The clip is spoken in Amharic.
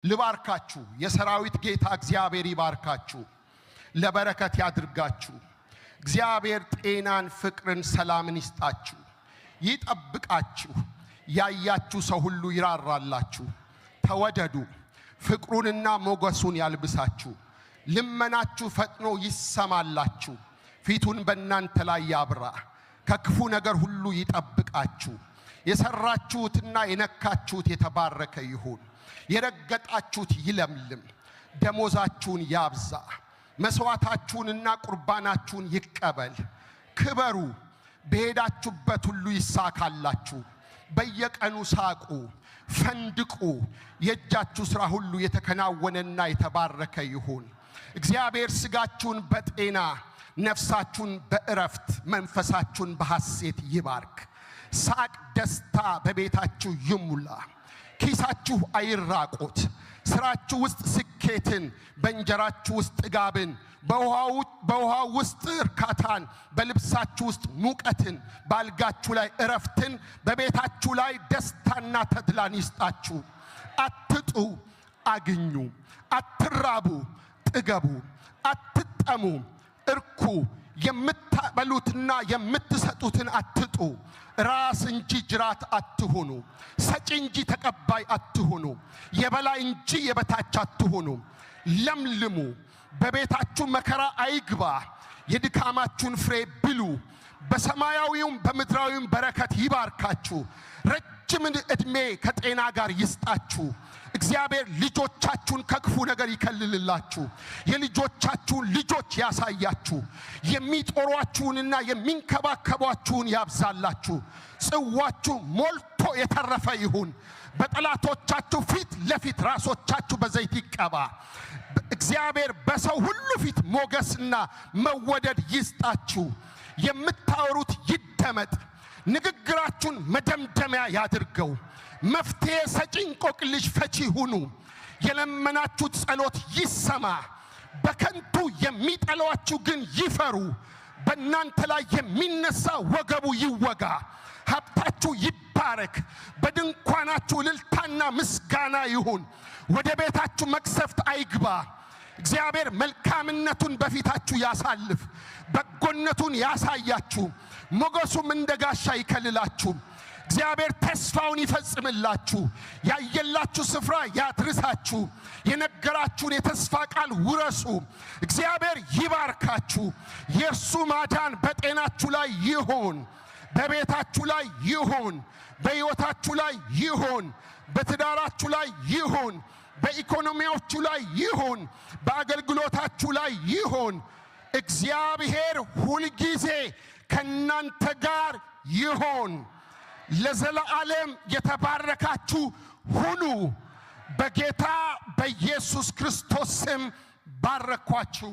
ልባርካችሁ። የሰራዊት ጌታ እግዚአብሔር ይባርካችሁ፣ ለበረከት ያድርጋችሁ። እግዚአብሔር ጤናን፣ ፍቅርን፣ ሰላምን ይስጣችሁ፣ ይጠብቃችሁ። ያያችሁ ሰው ሁሉ ይራራላችሁ። ተወደዱ። ፍቅሩንና ሞገሱን ያልብሳችሁ። ልመናችሁ ፈጥኖ ይሰማላችሁ። ፊቱን በእናንተ ላይ ያብራ፣ ከክፉ ነገር ሁሉ ይጠብቃችሁ። የሰራችሁትና የነካችሁት የተባረከ ይሁን። የረገጣችሁት ይለምልም። ደሞዛችሁን ያብዛ። መስዋዕታችሁንና ቁርባናችሁን ይቀበል። ክበሩ። በሄዳችሁበት ሁሉ ይሳካላችሁ። በየቀኑ ሳቁ፣ ፈንድቁ። የእጃችሁ ሥራ ሁሉ የተከናወነና የተባረከ ይሁን። እግዚአብሔር ሥጋችሁን በጤና፣ ነፍሳችሁን በእረፍት፣ መንፈሳችሁን በሐሴት ይባርክ። ሳቅ፣ ደስታ በቤታችሁ ይሙላ። ኪሳችሁ አይራቆት። ስራችሁ ውስጥ ስኬትን፣ በእንጀራችሁ ውስጥ ጥጋብን፣ በውሃው ውስጥ እርካታን፣ በልብሳችሁ ውስጥ ሙቀትን፣ በአልጋችሁ ላይ እረፍትን፣ በቤታችሁ ላይ ደስታና ተድላን ይስጣችሁ። አትጡ፣ አግኙ። አትራቡ፣ ጥገቡ። አትጠሙ፣ እርኩ። የምታበሉትና የምትሰጡትን አትጡ። ራስ እንጂ ጅራት አትሁኑ። ሰጪ እንጂ ተቀባይ አትሁኑ። የበላይ እንጂ የበታች አትሁኑ። ለምልሙ። በቤታችሁ መከራ አይግባ። የድካማችሁን ፍሬ ብሉ። በሰማያዊውም በምድራዊውም በረከት ይባርካችሁ። ረጅምን ዕድሜ ከጤና ጋር ይስጣችሁ። እግዚአብሔር ልጆቻችሁን ከክፉ ነገር ይከልልላችሁ። የልጆቻችሁን ልጆች ያሳያችሁ። የሚጦሯችሁንና የሚንከባከቧችሁን ያብዛላችሁ። ጽዋችሁ ሞልቶ የተረፈ ይሁን። በጠላቶቻችሁ ፊት ለፊት ራሶቻችሁ በዘይት ይቀባ። እግዚአብሔር በሰው ሁሉ ፊት ሞገስና መወደድ ይስጣችሁ። የምታወሩት ይደመጥ። ንግግራችሁን መደምደሚያ ያድርገው። መፍትሔ ሰጪ፣ እንቆቅልሽ ፈቺ ሁኑ። የለመናችሁት ጸሎት ይሰማ። በከንቱ የሚጠሏችሁ ግን ይፈሩ። በእናንተ ላይ የሚነሳ ወገቡ ይወጋ። ሀብታችሁ ይባረክ። በድንኳናችሁ እልልታና ምስጋና ይሁን። ወደ ቤታችሁ መቅሰፍት አይግባ። እግዚአብሔር መልካምነቱን በፊታችሁ ያሳልፍ፣ በጎነቱን ያሳያችሁ፣ ሞገሱም እንደ ጋሻ ይከልላችሁ። እግዚአብሔር ተስፋውን ይፈጽምላችሁ፣ ያየላችሁ ስፍራ ያድርሳችሁ፣ የነገራችሁን የተስፋ ቃል ውረሱ። እግዚአብሔር ይባርካችሁ። የእርሱ ማዳን በጤናችሁ ላይ ይሁን፣ በቤታችሁ ላይ ይሁን፣ በሕይወታችሁ ላይ ይሁን፣ በትዳራችሁ ላይ ይሁን፣ በኢኮኖሚያችሁ ላይ ይሁን፣ በአገልግሎታችሁ ላይ ይሁን። እግዚአብሔር ሁልጊዜ ከእናንተ ጋር ይሁን። ለዘለዓለም የተባረካችሁ ሁኑ። በጌታ በኢየሱስ ክርስቶስ ስም ባረኳችሁ።